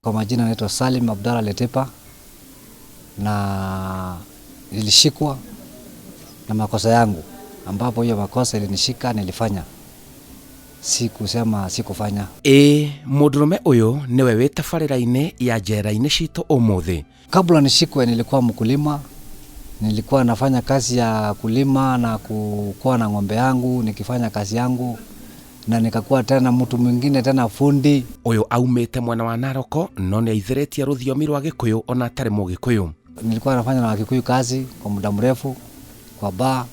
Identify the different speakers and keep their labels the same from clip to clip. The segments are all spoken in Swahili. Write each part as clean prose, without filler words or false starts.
Speaker 1: Kwa majina naitwa Salim Abdalla Letepa na nilishikwa na makosa yangu, ambapo hiyo makosa ilinishika nilifanya, si kusema sikufanya.
Speaker 2: Ĩ mũndũrũme ũyũ nĩwe wĩ tabarĩra-inĩ ya njera-inĩ citũ ũmũthĩ.
Speaker 1: Kabla nishikwe nilikuwa mkulima, nilikuwa nafanya kazi ya kulima na kukuwa na ng'ombe yangu, nikifanya kazi yangu na nikakuwa tena mtu mwingine tena fundi.
Speaker 2: Ũyũ aumĩte mwena wa Naroko no nĩ aithĩrĩtie rũthiomi rwa Gĩkũyũ ona atarĩ Mũgĩkũyũ.
Speaker 1: Nilikuwa nafanya na Wakikuyu kazi kwa muda mrefu kwa baa,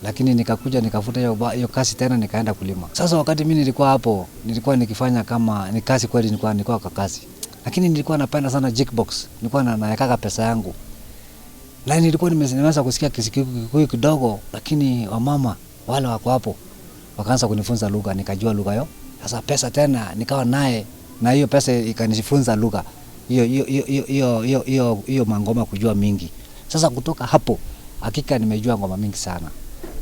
Speaker 1: lakini nikakuja nikafuta hiyo kazi tena nikaenda kulima. Sasa wakati mimi nilikuwa hapo, nilikuwa nikifanya kama ni kazi kweli, nilikuwa kwa kazi, lakini nilikuwa napenda sana jukebox, nilikuwa nawekaga pesa yangu, na nilikuwa nimeanza kusikia Kikuyu kidogo, lakini wamama wale wako hapo wakaanza kunifunza lugha, nikajua lugha hiyo. Sasa pesa tena nikawa naye, na hiyo pesa ikanifunza lugha hiyo hiyo hiyo hiyo hiyo hiyo hiyo mangoma kujua mingi. Sasa kutoka hapo hakika nimejua ngoma mingi sana,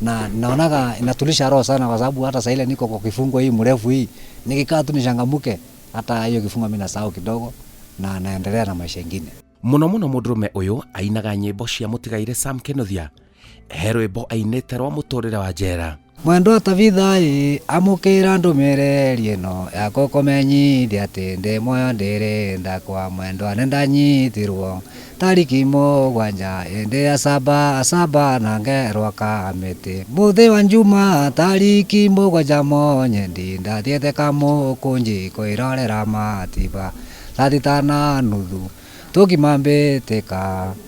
Speaker 1: na naonaga inatulisha roho sana, kwa sababu hata saa ile niko kwa kifungo hii mrefu hii, nikikaa tu nishangamuke, hata hiyo kifungo mimi nasahau kidogo na naendelea na maisha mengine.
Speaker 2: Mũno mũno mũndũrũme ũyũ ainaga nyĩmbo cia mũtigairĩ Sam Kĩnuthia. He rwĩmbo ainĩte rwa mũtũrĩre wa njera.
Speaker 1: Mwendwa Tabitha-ĩ, amũkĩra ndũmĩrĩri ĩno ya gũkũmenyithia atĩ ndĩ muoyo ndĩrĩ nda kwa mwendwa nĩndanyitirwo tariki mũgwanja ĩndĩ ya saba saba na ngerwa kamĩtĩ mũthĩ wa njuma tariki mũgwanja monyendi ndathiĩte kamũkũnji kwĩrorera matiba thaa thita na nuthu tũkima mbĩtĩka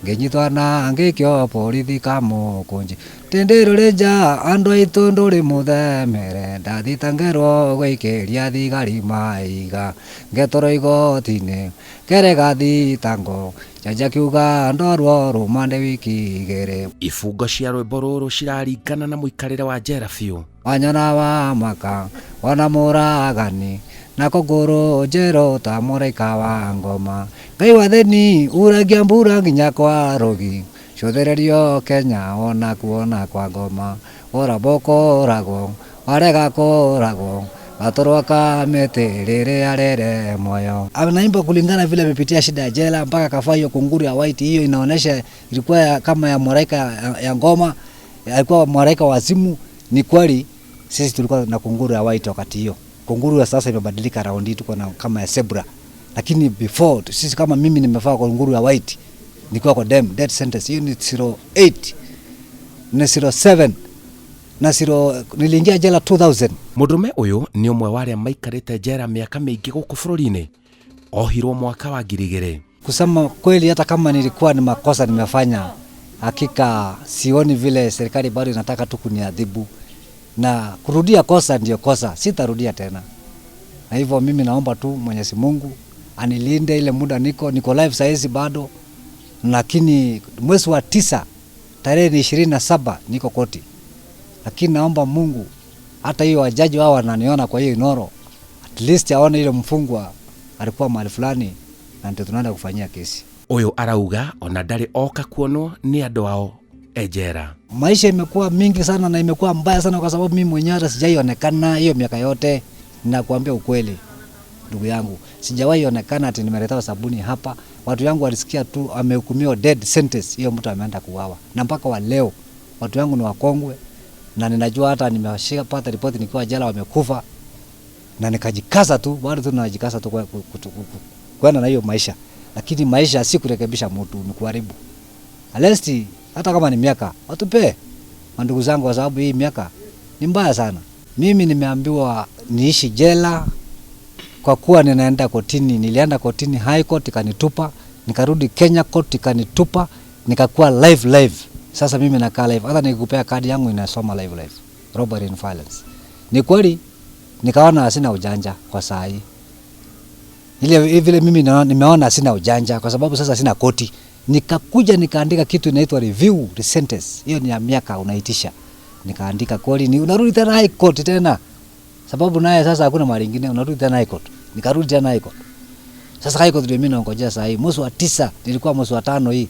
Speaker 1: ngĩnyitwo na ngĩikio borithi kamũkũnji tĩndĩrũrĩ nja andũ aitũ ndũrĩ mũthemere ndathita ngerwo gũikĩria thigari maiga ngetũrwo igoti-inĩ ngerega thitango janja kiuga ndorwo rũmande wiki igĩrĩ.
Speaker 2: Ibungo cia rwĩmbo rũrũ ciraringana na mũikarĩre wa njera biũ.
Speaker 1: Wanyona wa maka wona mũragani nako ngũrũ njerũ ta mũraika wa ngoma Ngai wa thĩni uragia mbura nginya kwa rũgi cũthĩrĩrio Kenya ona kuona kwa ngoma ũramba ũkũragwo warega kũragwo gatũrwa ka mĩtĩ rĩrĩa rĩrĩ moyo. Anaimba kulingana vile amepitia shida ya jela mpaka kafaa hiyo kunguru ya white. Hiyo inaonesha ilikuwa kama ya maraika ya ngoma, alikuwa maraika wa simu. Ni kweli sisi tulikuwa na kunguru ya white wakati hiyo. Kunguru ya sasa imebadilika, raundi tuko na kama ya zebra, lakini before sisi kama mimi nimevaa kunguru ya white nilikuwa kwa dem death sentence. Hiyo ni 08 na 07 na 0, niliingia jela 2000.
Speaker 2: Mũndũrũme ũyũ nĩ ũmwe wa arĩa maikarĩte njera mĩaka mĩingĩ gũkũ bũrũri-inĩ. Ohirwo mwaka wa 2000.
Speaker 1: Kusema kweli, hata kama nilikuwa ni makosa nimefanya, hakika sioni vile serikali bado inataka tu kuniadhibu, na kurudia kosa ndio kosa, sitarudia tena. Na hivyo mimi naomba tu Mwenyezi Mungu anilinde ile muda niko live saizi bado, lakini mwezi wa 9 tarehe ni 27 niko koti. Lakini naomba Mungu hata hiyo wajaji wao wananiona kwa hiyo Inoro, at least aone ile mfungwa alikuwa mahali fulani na ndio tunaenda kufanyia kesi.
Speaker 2: Ũyũ arauga ona ndarĩ oka kuonwo nĩ andũ ao e njera.
Speaker 1: Maisha imekuwa mingi sana na imekuwa mbaya sana, kwa sababu mimi mwenyewe hata sijaionekana hiyo miaka yote. Ninakuambia ukweli ndugu yangu, sijawahi onekana ati nimeletewa sabuni hapa. Watu yangu walisikia tu amehukumiwa death sentence, hiyo mtu ameenda kuuawa. Na mpaka wa leo watu yangu ni wakongwe, na ninajua hata nimeshika pata ripoti nikiwa jela wamekufa, na nikajikaza tu, bado tu najikaza tu kwenda na hiyo maisha. Lakini maisha si kurekebisha mtu, ni kuharibu. At least hata kama ni miaka watupe ndugu zangu, kwa sababu hii miaka ni mbaya sana. Mimi nimeambiwa niishi jela kwa kuwa ninaenda kotini. Nilienda kotini High Court ikanitupa, nikarudi Kenya Court ikanitupa, nikakuwa live live. Sasa mimi nakaa live, hata nikikupea kadi yangu inasoma live live, robbery and violence. Ni kweli nikaona sina ujanja kwa saa hii. Ile vile mimi nimeona sina ujanja kwa sababu sasa sina koti. Nikakuja nikaandika kitu inaitwa review the sentence. Hiyo ni ya miaka unaitisha. Nikaandika kweli ni unarudi tena High Court tena. Sababu naye sasa hakuna mahali ingine, unarudi tena High Court. Nikarudi tena High Court. Sasa High Court ndio mimi naongojea saa hii. Mwezi wa 9 nilikuwa mwezi wa 5 hii.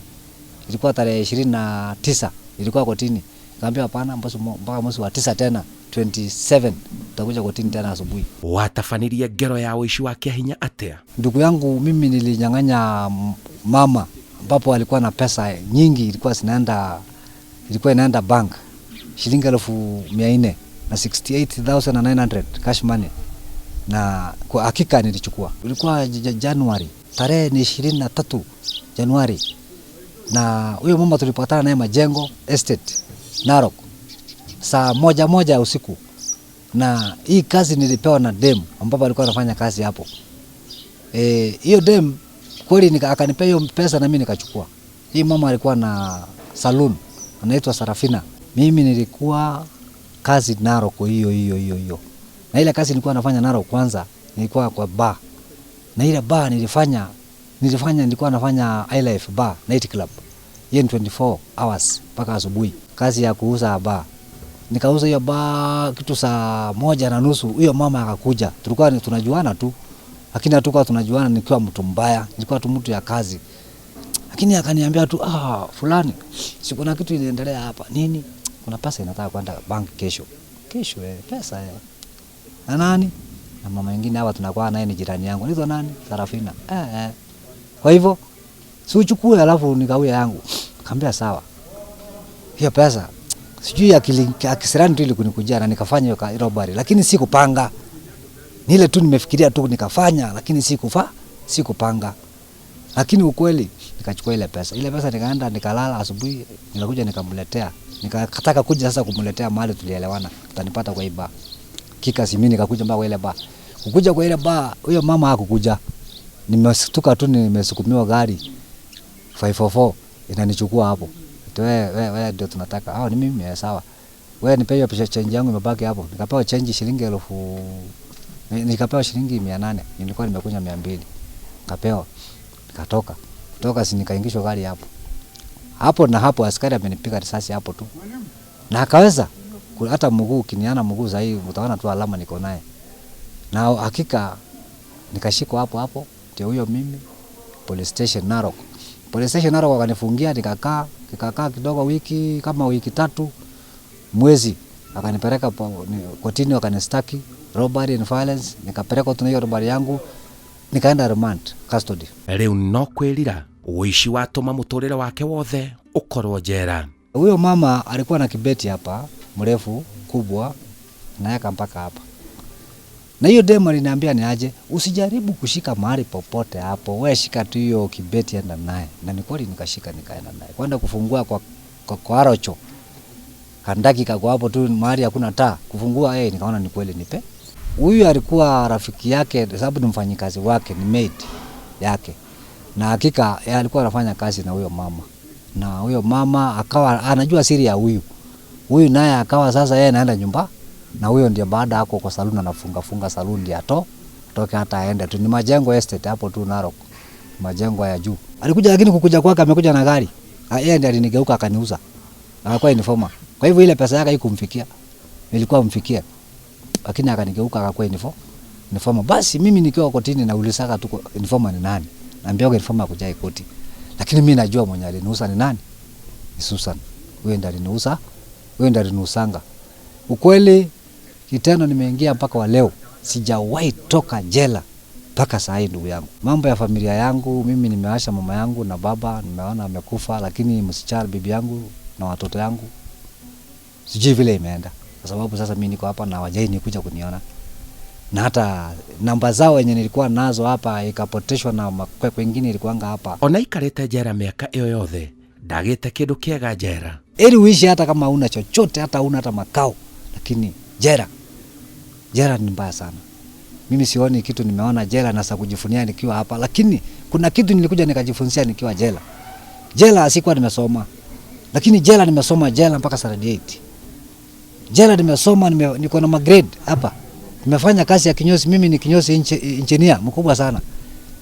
Speaker 1: Ilikuwa tarehe 29 nilikuwa kotini. Nikamwambia hapana, mpaka mwezi wa 9 tena 27 tutakuja kotini tena asubuhi.
Speaker 2: Watabanirie ngero ya ũici wa kĩahinya atĩa?
Speaker 1: Ndugu yangu, mimi nilinyang'anya mama ambapo alikuwa na pesa nyingi, ilikuwa inaenda bank shilingi 400,000 na 68,900 cash money, na kwa hakika nilichukua. Ilikuwa Januari, tarehe ni 23 Januari, na huyo mama tulipatana naye Majengo Estate Narok saa 1:00 ya usiku, na hii kazi nilipewa na dem ambapo alikuwa anafanya kazi hapo. Hiyo dem kweli akanipea hiyo pesa na mimi nikachukua. Hii mama alikuwa na saloon anaitwa Sarafina. Mimi nilikuwa kazi Narok hiyo hiyo hiyo hiyo. Na ile kazi nilikuwa nafanya Narok kwanza nilikuwa kwa bar. Na ile bar nilikuwa nafanya iLife bar night club. Hiyo ni 24 hours mpaka asubuhi. Kazi ya kuuza bar. Nikauza hiyo bar kitu saa 1:30, huyo mama akakuja. Tulikuwa tunajuana tu. Lakini hatukuwa tunajuana nikiwa mtu mbaya, nilikuwa tu mtu ya kazi. Lakini akaniambia tu, fulani, si kuna kitu inaendelea hapa. Nini? Kuna pesa inataka kwenda bank kesho. Kesho pesa. Na nani? Na mama mwingine hapa tunakuwa naye ni jirani yangu. Anaitwa nani? Sarafina. Kwa hivyo si uchukue alafu nikauya yangu. Nikamwambia sawa. Hiyo pesa sijui akisirani tu ilikunikujia na nikafanya hiyo robbery, lakini sikupanga. Nile tu nimefikiria tu nikafanya, lakini sikupanga. Lakini ukweli nikachukua ile pesa. Ile pesa nikaenda nikalala, asubuhi nikakuja nikamletea. Nikataka kuja sasa kumletea mahali tulielewana, utanipata kwa hii bar. Kika si mimi nikakuja mpaka kwa ile bar. Kukuja kwa ile bar, huyo mama hakukuja. Nimeshtuka tu nimesukumiwa gari 544 inanichukua hapo. Wewe ndio tunataka. Ni mimi, sawa. Wewe nipe hiyo pesa, change yangu imebaki hapo. Nikapewa change shilingi 1000, nikapewa shilingi 800, nilikuwa nimekunya 200. Nikapewa. Nikatoka. Kutoka si nikaingishwa gari hapo. Hapo na hapo askari amenipiga risasi hapo tu. Na akaweza hata mguu kiniana mguu zaidi utaona tu alama niko naye. Na hakika nikashikwa hapo hapo ndio huyo mimi police station Narok. Police station Narok wakanifungia, nikakaa kidogo wiki kama wiki 3 mwezi, akanipeleka kotini wakanistaki robbery and violence, nikapelekwa tu na hiyo robbery yangu nikaenda remand custody.
Speaker 2: Rĩu no kwĩrira ũici watũma mũtũrĩre wake wothe ũkorwo njera.
Speaker 1: Huyo mama alikuwa na kibeti hapa mrefu kubwa naweka mpaka hapa. Na hiyo demo aliniambia ni aje, usijaribu kushika mahali popote hapo, wewe shika tu hiyo kibeti enda naye. Na ni kweli nikashika nikaenda naye. Kwenda kufungua kwa arocho. Kandaki kako hapo tu mahali hakuna taa. Kufungua nikaona ni kweli nipe. Huyu alikuwa rafiki yake sababu ni mfanyikazi wake, ni maid yake. Na hakika yeye alikuwa anafanya kazi na huyo mama. Na huyo mama akawa anajua siri ya huyu. Huyu naye akawa sasa yeye anaenda nyumba. Na huyo ndiye baada hapo kwa saluni anafunga funga saluni ndiye atoke hata aende tu. Ni Majengo Estate hapo tu Narok. Majengo ya juu. Alikuja lakini kukuja kwake amekuja na gari. Yeye ndiye alinigeuka akaniuza. Akakuwa informer. Kwa hivyo ile pesa yake haikumfikia. Nilikuwa mfikia. Lakini akanigeuka akakuwa informer. Basi mimi nikiwa kotini naulizaga tu informer ni nani? Naambia informer hakujai koti. Lakini mimi najua mwenye aliniuza ni nani? Ni Susan. Huyo ndiye aliniuza. Huyo ndiye aliniusanga. Ukweli kitendo nimeingia mpaka wa leo sijawahi toka jela mpaka saa hii ndugu yangu. Mambo ya familia yangu, mimi nimeacha mama yangu na baba, nimeona amekufa, lakini msichana bibi yangu na watoto yangu sijui vile imeenda. Kwa sababu sasa mimi niko hapa na hawajai nikuja kuniona. Na hata namba zao wenye nilikuwa nazo hapa ikapoteshwa na makwekwe wengine ilikuanga hapa.
Speaker 2: Ona ikarĩte jera mĩaka ĩyo yothe ndagĩte kĩndũ kĩega jera.
Speaker 1: Ili uishi hata kama huna chochote, hata huna hata makao, lakini jera ni mbaya sana. Mimi sioni kitu nimeona jela na kujifunia nikiwa hapa, lakini kuna kitu nilikuja nikajifunzia nikiwa jela. Jela sikuwa nimesoma, lakini jela nimesoma jela mpaka standard 8. Jela nimesoma, niko na magrade hapa. Nimefanya kazi ya kinyozi, mimi ni kinyozi engineer mkubwa sana.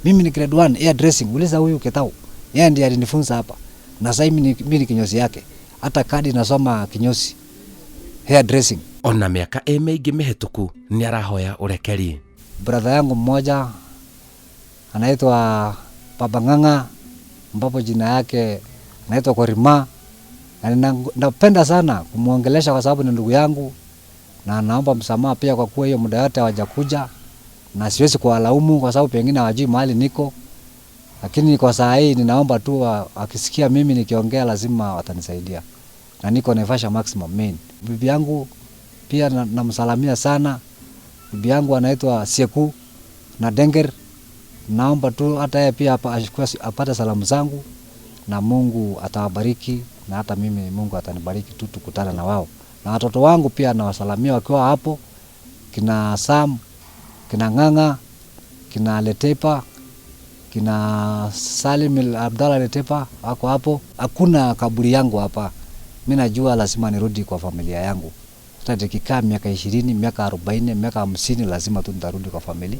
Speaker 1: Mimi ni grade 1 hair dressing. Uliza huyu Ketau. Yeye ndiye alinifunza hapa. Na sasa mimi ni kinyozi yake. Hata kadi nasoma kinyozi hair dressing.
Speaker 2: Ona miaka mĩingĩ mĩhĩtũku nĩarahoya ũrekeri.
Speaker 1: Brother yangu mmoja anaitwa Baba Ng'ang'a, ambapo jina yake anaitwa Korima. Na napenda sana kumuongelesha kwa sababu ni ndugu yangu. Na naomba msamaha pia kwa kuwa hiyo muda yote hawajakuja, na siwezi kuwalaumu kwa sababu pengine hawajui mahali niko, lakini kwa saa hii ninaomba tu wakisikia mimi nikiongea lazima watanisaidia, na niko Naivasha Maximum Main. Bibi yangu pia namsalamia sana. Bibi yangu anaitwa Sieku na Denger. Naomba tu hata yeye pia apate salamu zangu, na Mungu atawabariki, na hata mimi Mungu atanibariki tu tukutane na wao. Na watoto wangu pia nawasalamia wakiwa hapo, kina Sam, kina Ng'ang'a, kina Letepa, kina Salim Abdalla Letepa wako hapo. Hakuna kaburi yangu hapa. Mimi najua lazima nirudi kwa familia yangu. Hata nikikaa miaka 20, miaka 40, miaka 50 lazima tu nitarudi kwa familia.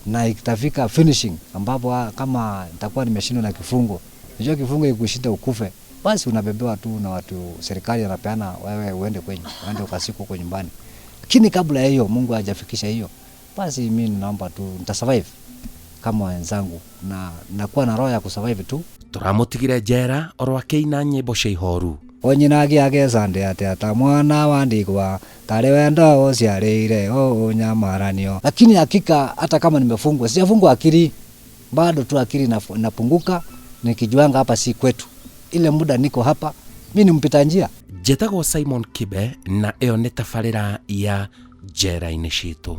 Speaker 1: Na ikitafika finishing ambapo kama nitakuwa nimeshindwa na kifungo, unajua kifungo ikushinda ukufe, basi unabebewa tu na watu, serikali anapeana wewe uende kwenyu, uende ukasiku huko nyumbani. Lakini kabla ya hiyo, Mungu hajafikisha hiyo, basi mimi ninaomba tu nitasurvive kama wenzangu, na nakuwa na roho ya kusurvive tu.
Speaker 2: Tũramũtigire njera oro akĩina nyĩmbo cia ihoru.
Speaker 1: Onyinagi agecande atia ta mwana wa ndigwa tarĩ wendo ũciarĩire ũnyamaranio. Lakini hakika hata kama nimefungwa, sijafungwa akili, bado tu akili inapunguka, nikijuanga hapa si kwetu. Ile muda niko hapa, mimi ni mpita njia.
Speaker 2: Njĩtagwo Simon Kibe na ĩyo nĩ tabarĩra ya Njera-inĩ Citũ.